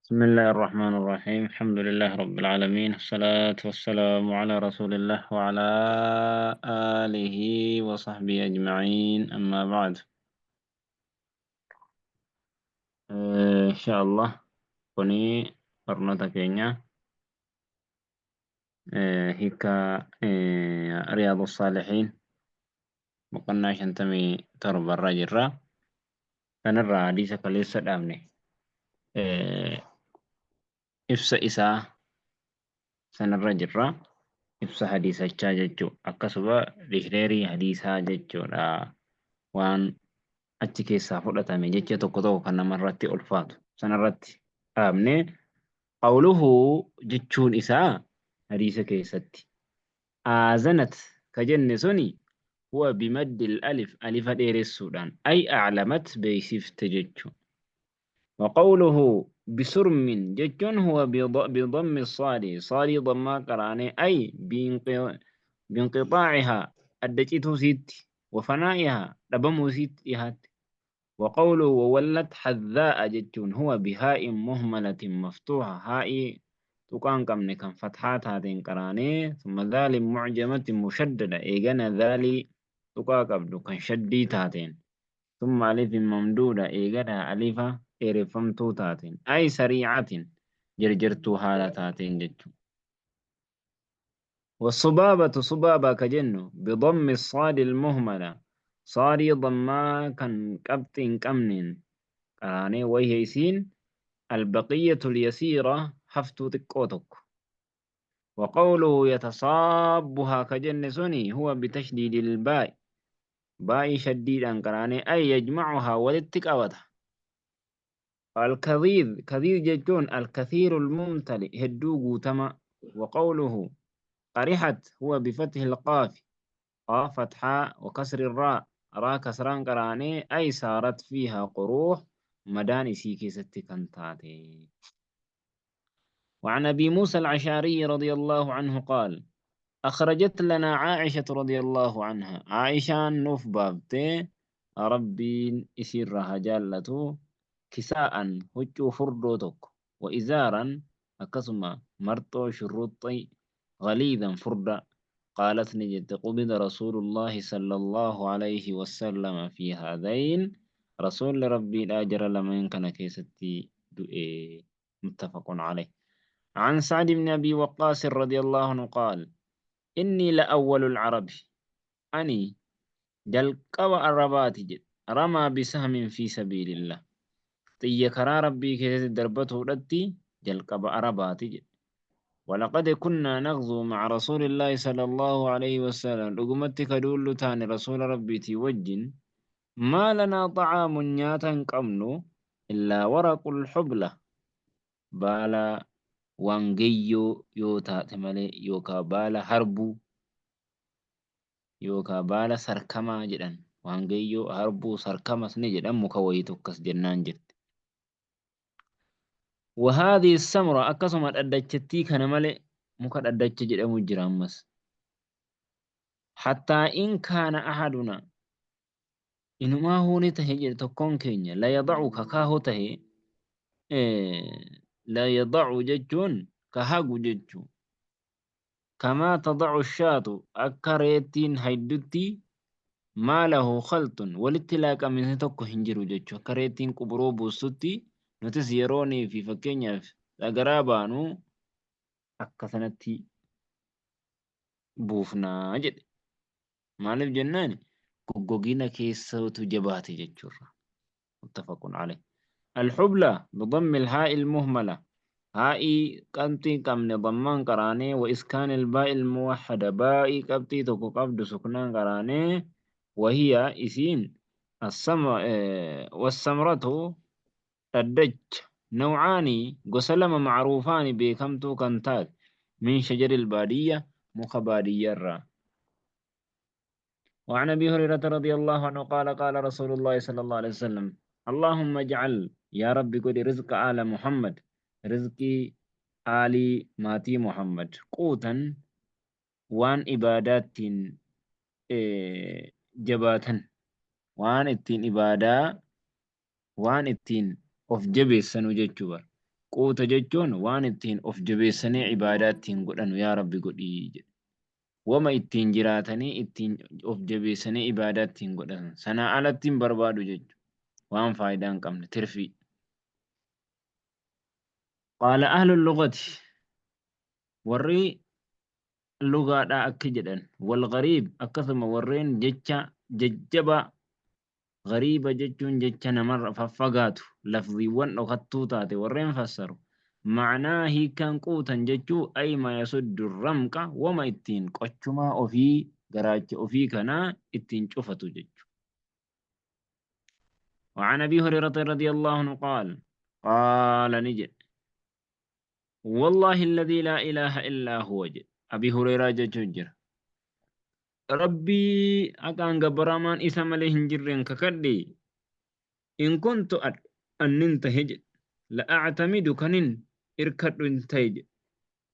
بسم الله الرحمن الرحيم الحمد لله رب العالمين الصلاة والسلام على رسول الله وعلى آله وصحبه أجمعين أما بعد. إن شاء الله kuni barnoota keenya hiika Riyaadu Saalihiin boqonnaa 57 irra jirra. Kanarraa hadiisa kaleessa dhaabne ibsa isaa sanarra jirra. Ibsa hadiisachaa jechuu akkasuma dikreerii hadiisaa jechuudha. Waan achi keessaa fudhatame jecha tokko tokko kan namarratti ulfaatu sanarratti dhaabne. Qawluhu jechuun isaa hadiisa keessatti aazanat ka jenne suni huwa bimaddil alif, alifa dheeressuudhaan, ay a'lamat, beeksifte jechu. Wa qawluhu bisurmin jechuun huwa bidammi saadi, saadii dammaa qaraanee, ay binqixaa'ihaa, adda cituu isiitti, wa fanaa'ihaa, dhabamuu isiitti dhihaatte. Wa qawluhu wawallat hadhaa'a jechuun huwa bihaa'in muhmalatin maftuuha, haa'ii tuqaa hin qabne kan fathaa taateen qaraanee, thumma dhaalin mu'jamatin mushaddada, eegana dhaalii tuqaa qabdu kan shaddii taateen, thumma alifin mamduuda, eegana alifa dheereffamtuu taateen, ay sarii'atin, jirjirtuu haala taateen jechuudha. Wassubaabatu, subaabaa ka jennu, bidammi saadil muhmala, saadii dammaa kan qabxii hin qabneen qaraanee, wayya isiin albaqiyyatul yasiira, haftuu xiqqoo tokko. Wa qawluhu yatasaabbuhaa ka jenne suni huwa bitashdiidil baa'i, baa'ii shaddiidhaan qaraanee, ay yajmacuhaa, walitti qabata. Al-kadhiidh, kadhiidh jechuun al-kathiiru al-mumtali, hedduu guutamaa. Wa qawluhu qarihat huwa bifathi al-qaafi, qaaf fathaa, wa kasri raa, raa kasraan qaraanee, ay saarat fiihaa quruuh, madaan isii keessatti kan taate. وعن أبي موسى العشاري رضي الله عنه قال: أخرجت لنا عائشة رضي الله عنها، عائشة نوف بابتي ربين إسيرها جالته، كساء huccuu furdoo tokko, وإزارا akkasuma marxoo shurruxxii, غليظا furda. قالت ni jette: قبض رسول الله صلى الله عليه وسلم في هذين، rasuulli rabbiidhaa jara lameen kana keessatti du'e. متفق عليه. عن سعد بن أبي وقاص رضي الله عنه قال: إني لأول العرب، ani jalqaba arabaati jedhe, رمى بسهم في سبيل الله، xiyya karaa rabbii keessatti darbatuudhatti jalqaba arabaati jedhe. ولقد كنا نغزو مع رسول الله صلى الله عليه وسلم، dhugumatti ka duullu taane rasuula rabbiitii wajjin. ما لنا طعام، nyaata hin qabnu, إلا ورق الحبلة، baala waangeyyoo yoo taate malee, yookaa baala harbuu yookaa baala sarkamaa jedhan. Waangeyyoo, harbuu, sarkamas ni jedhan, muka wayii tokkos jennaan jirti. وهذه السمرة, akkasuma dhaddachattii kana malee, muka dhaddacha jedhamu jira ammas. حتى إن كان أحدنا, inumaa huuni tahe jedhe, tokkoon keenya, ليضع kakaahu tahe. ليضع jechuun ka hagu jechuu. كما تضع الشاة, akka reettiin haydutti, ما له خلط, walitti laaqaminsi tokko hin jiru jechuu. Akka reettiin quburoo buustutti nutis yeroonii fi fakkeenyaaf dhagaraa baanu akka sanatti buufnaa jedhe. Maaliif jennaan goggogina keessatu jabaate jechuurra. متفق عليه. الحبلى بضم الهاء المهملة, haa'ii qabxii qabne dammaan qaraanee, وإسكان الباء الموحدة, baa'ii qabxii tokko qabdu suknaan qaraanee, وهي isiin والسمرة dhaddacha, نوعان gosa lama, معروفان beekamtuu kan taate, من شجر البادية, muka baadiyyaarraa. وعن أبي هريرة رضي الله عنه قال: قال رسول الله صلى الله عليه وسلم: اللهم اجعل, يا ربي godhi, رزق آل محمد, rizqii aalii maatii Muhammad, قوتا, waan ibaadaattiin jabaatan, waan ittiin ibaadaa, waan ittiin of jabeessanu jechuu bara. Quuta jechuun waan ittiin of jabeessanii ibaadaa ittiin godhanu yaa Rabbi godhii jedhe. Wama ittiin jiraatanii ittiin of jabeessanii ibaadaa ittiin godhatan. Sanaa alatti hin barbaadu jechuudha. Waan faayidaa hin qabne tirfii. Qaala ahlul lughati, warri lugaadhaa akki jedhan, wal gariib, akkasuma warreen jecha jajjabaa. Gariiba jechuun jecha namarra faffagaatu, lafziiwwan dhokattuu taate warreen fassaru, ma'naa hiikkaan quutan jechuu ay maa yasuddu ramqa, wama ittiin qochumaa ofii, garaacha ofii kanaa ittiin cufatu jechu. وعن أبي هريرة رضي الله عنه قال قال نجد والله الذي لا إله إلا هو جد أبي هريرة ججر Rabbii haqaan gabbaramaan isa malee hin jirreen kakadhe, in kuntu annin tahe jedhe, la a'tamidu kanin irkadhu hin ta'e jedhe,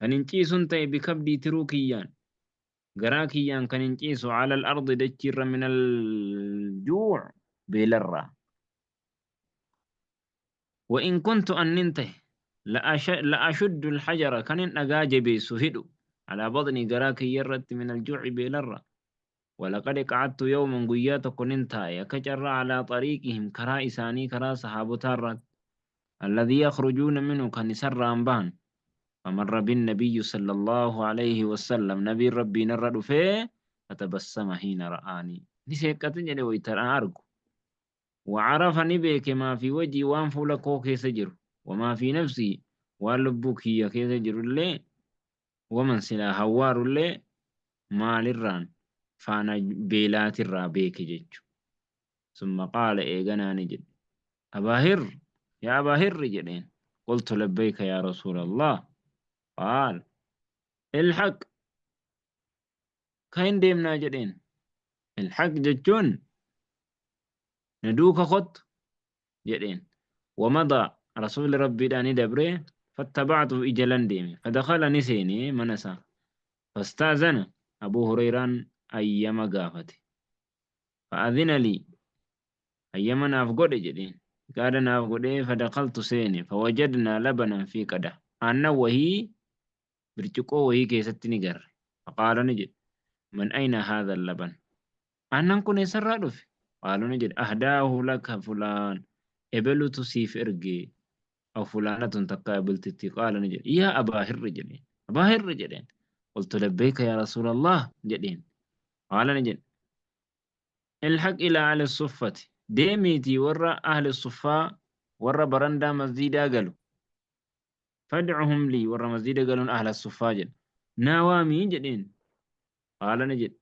kanin ciisun ta'e, bikabdii tiruu kiyyaan, garaa kiyyaan kanin ciisu, ala al-ardi dachiirra, min al-juu' beelarraa. Wa in kuntu annin tahe la ashuddu al-hajara kanin dhagaa jabeessu hidhu, alaa baxnii garaa kiyya irratti, min al-juuci beelarra. Walaqad qa'adtu yawman guyyaa tokko nin taa'e akka carraa, alaa xariiqihim karaa isaanii, karaa sahaabotaa irratti, alladhii yakhrujuuna minhu kan isarraan bahan. Famarra bin nabiyyu sallallahu alayhi wasallam nabiin rabbii narra dhufee, fatabassama hiina ra'aanii ni seeqqate jedhe wayta argu. Wa'arafa ni beeke, maa fi wajhii waan fuula koo keessa jiru, wamaa fi nafsii waan lubbuu kiyya keessa jirullee, waman silaa hawwaarullee maalirraan faana beelaatirraa beeke jechu. Summa qaala eeganaa ni jedhe, Abaa Hirr, yaa Abaa Hirri jedheen. Qultu labbayka yaa Rasuulallah. Qaal ilhaq ka hin deemnaa jedheen. Ilhaq jechuun na duuka kottu jedheen. Wamadaa rasuulli rabbiidhaa ni dabre, fattabactuhu ijalan deeme. Fadakhala ni seene mana isaa. Fastaazana Abuu Hureyraan ayyama gaafate. Fa'adhina lii hayyama naaf godhe jedheen. Gaada naaf godhee, fadakaltu seene. Fawajadnaa labanan fi qada. Aannan wahii birciqoo wahii keessatti ni garre. Faqaala ni jedhe, Man ayna haadha laban? Aannan kun eessarraa dhufe? Qaalu ni jedhe, Ahdaahu laka fulaan, ebelutu siif erge, aw fulaanatun takkaa ebeltitti. Qaala ni jedhe, Yaa Abaa Hirri jedheen. Abaa Hirri jedheen. Qultu labbayka yaa Rasuulallah jedheen. Qaala ni jedhe, Ilhaq ilaa ahli suffati. Deemiitii warra ahli suffaa, warra barandaa masjiidaa galu. Fad'uhum lii, warra masjiida galuun ahla suffaa jedha. Naa waamii jedheen. Qaala ni jedhe.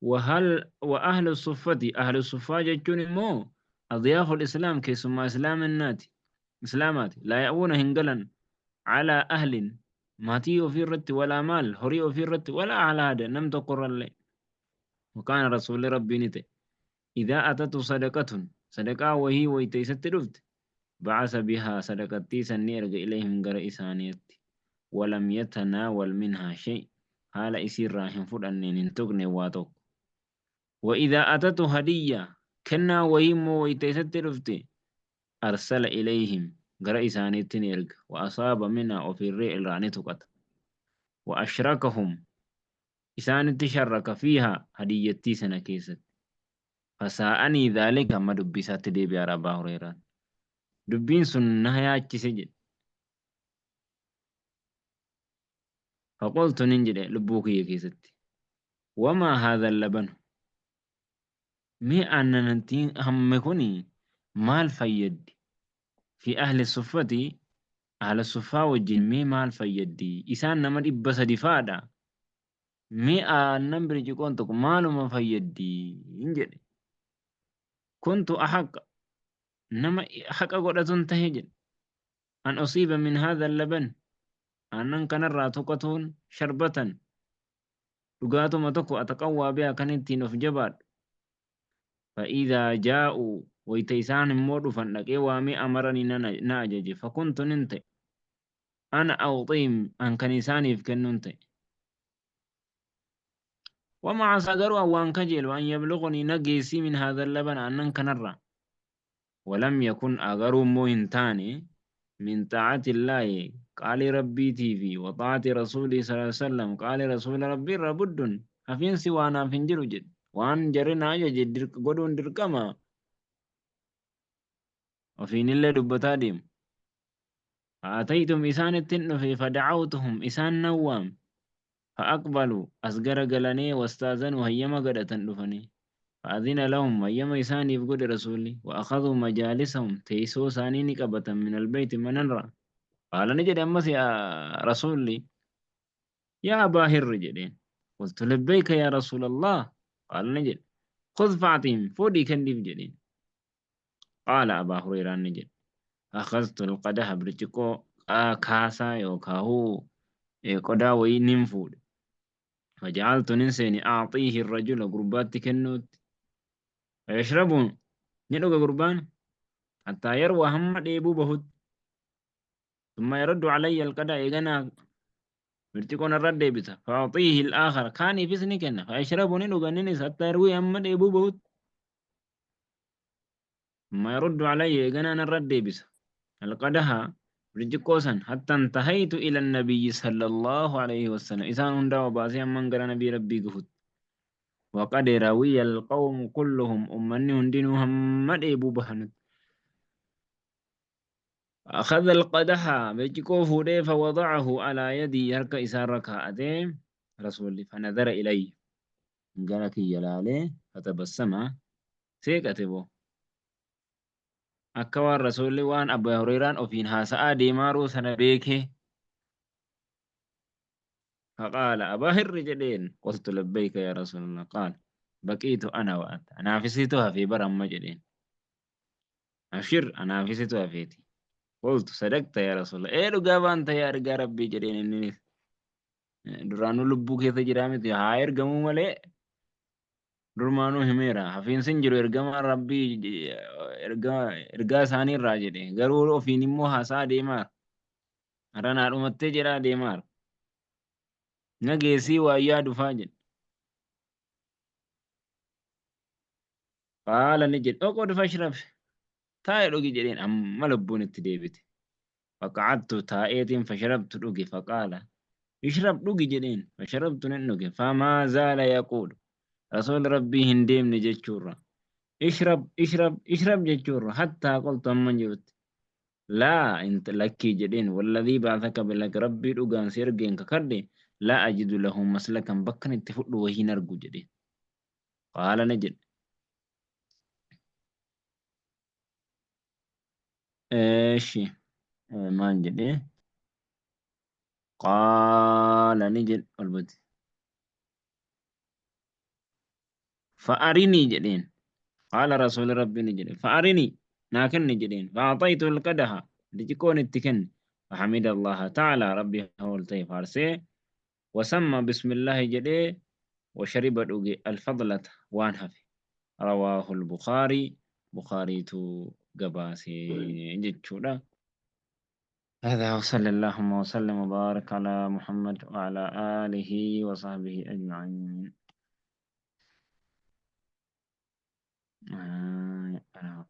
Wahal wa ahlu suffati, ahlu suffaa jechuun immoo adyaaful islaam keessummaa islaaminnaati. Islaamaati. Laa ya'uuna hin galan calaa ahlin maatii ofii irratti, walaa maal horii ofii irratti, walaa alaa hada nam tokko irrallee. Wakaana rasuulli rabbii ni ta'e. Idaa atatu sadaqatun sadaqaa wahii wayta isatti dhufte, ba'asa bihaa sadaqattii san ni erga, ilayhim gara isaaniitti, walam yatanaawal minhaa shay haala isiirraa hin fudhanneen, hin tuqneen waa tokko. Wa idaa atatu hadiyya kennaa wahii immoo wayta isatti dhufte, arsala ilayhim gara isaaniitti ni erga, wa asaaba minhaa ofiirree irraa ni tuqata, wa ashrakahum isaanitti sharraka, fiihaa hadiyyattii sana keessatti. Fasaa'anii dhaalika amma dubbii isaatti deebi'aara Abbaa Hureeraan. Dubbiin sun na yaachise jedhe. Faqultu nin jedhe lubbuu kiyya keessatti. Wamaa haadha labanu? Mee aannanattiin hammi kuni maal fayyaddi? Fi ahli suffati ahla suffaa wajjin mee maal fayyaddi? Isaan nama 300 fa'aadha. Mee aannan birciqoon tokko maaluma fayyaddi? Hin jedhe. Kuntu ahaqqa nama haqa godhatun tahe jedhe. An usiiba min haadha laban aannan kanarraa tuqatuun, sharbatan dhugaatuma tokko, ataqawwaa biha kan ittiin of jabaadhu. Fa'idhaa jaa'uu wayta isaan immoo dhufan dhaqee waamee, amaranii na ajaje, fakuntu nin ta'e, ana awxiim an kan isaaniif kennuun ta'e. Wama asaa garuu an waan kajeelu, an yablughunii na geessii, min haadha laban aannan kanarraa. Walam yakun garuu immoo hin taane. Min xaa'atillaahi qaalii Rabbiitii fi wa xaa'ati rasuulii sallallaahu aleyhi wa sallam qaalii rasuula Rabbii irraa buddun hafiinsi waa naaf hin jiru jedhe. Waan jarri na ajaje godhuun dirqama. Ofiinillee dubbataa deema. Fa'ataytum isaanittin dhufe fada'awtuhum isaan nan waame. Fa'aqbaluu as gara galanii wastaazanuu hayyama gadhatan dhufanii. Fa'adhina lahum hayyama isaaniif godhe Rasuulli. Wa akhadhuu majaalisahum teessoo isaanii ni qabatan minal beeyti manarraa. Qaala ni jedhe ammas yaa Rasuulli yaa Abaa Hirri jedheen. Qultu labbayka yaa Rasuulallah. Qaala ni jedhe khudh fa'atihim fuudhii kenniif jedheen. Qaala Abaa Hureyraan ni jedhe. Akhadhtu alqadaha birciqoo kaasaa yookaahuu qodaa wayii nin fuudhe. Faja'altu nin seene a'xiihi rajula gurbaatti kennuutti. Fayashrabu ni dhuga gurbaan hattaa yarwa hamma dheebuu bahutti. Summa yaruddu alayya alqada eeganaa birciqoo narra deebisa. Fa'axiihi al-aakhar kaaniifis ni kenna. Fayashrabu ni dhuga inninis hattaa yarwii hamma dheebuu bahutti. Summa yaruddu alayya eeganaa narra deebisa. Alqadaha birciqoo san hatta intahaytu ila nabiyyi sallallahu alayhi wasallam isaan hundaa obaasee hamman gara nabii rabbii gahutti. Waqad rawiya alqawmu kulluhum ummanni hundinuu hamma dheebuu bahanutti. Akhadha alqadaha birciqoo fuudhee fawada'ahu alaa yadii harka isaarra kaa'atee rasuulli fanadara ilayya gara kiyya laalee fatabassama seeqate boo akka waan rasuulli waan Abu Hurayraan ofiin haasa'aa deemaaruu sana beekee faqaala Abaa Hirri jedheen qultu labbayka yaa rasuulallah qaala baqiitu ana wa anta anaafisitu hafee bara amma jedheen abshir anaafisitu hafeeti qultu sadaqta yaa rasuulallah ee dhugaa baanta yaa ergaa rabbii jedheen inninis duraanuu lubbuu keessa jiraa miti haa ergamuu malee durmaanuu himeera hafiinsi hin jiru ergamaan rabbii ergaa isaanii irraa jedhe garuu ofiin immoo haasaa deemaara har'a naa dhumattee jedhaa deemaara na geessii waa yaadufaa jedhe qaala ni jedhe oqod fashrab taa'e dhugi jedheen amma lubbuun itti deebite Faqa'adtu taa'eetiin fasharabtu dhuge faqaala ishrab dhugi jedheen fasharabtu nin dhuge famaa zaala yaquulu rasuulli rabbii hin deemne jechuurra ishrab ishrab ishrab jechuurra hattaa qultu hamman jirutti laa lakkii jedheen walladhii ba'athaka bilhaq rabbii dhugaan si ergeen kakadhe laa ajidu lahu maslakan bakkan itti fudhu wayii hin argu jedheen qaala ni jedhe Eeshi maal jedhee qaala ni jedhe ol bati fa'arinii jedheen qaala rasuuli rabbii ni jedhe fa'arinii naa kenni jedheen fa'axaytu alqadaha birciqoon itti kenne fahamida allaha ta'ala rabbi ol ta'e faarsee wasamma bismillaahi jedhee washariba dhuge alfadlata waan hafe rawaahul bukaarii bukaariitu gabaase jechuudha. هذا وصلى اللهم وسلم وبارك على محمد وعلى آله وصحبه أجمعين. آه، أنا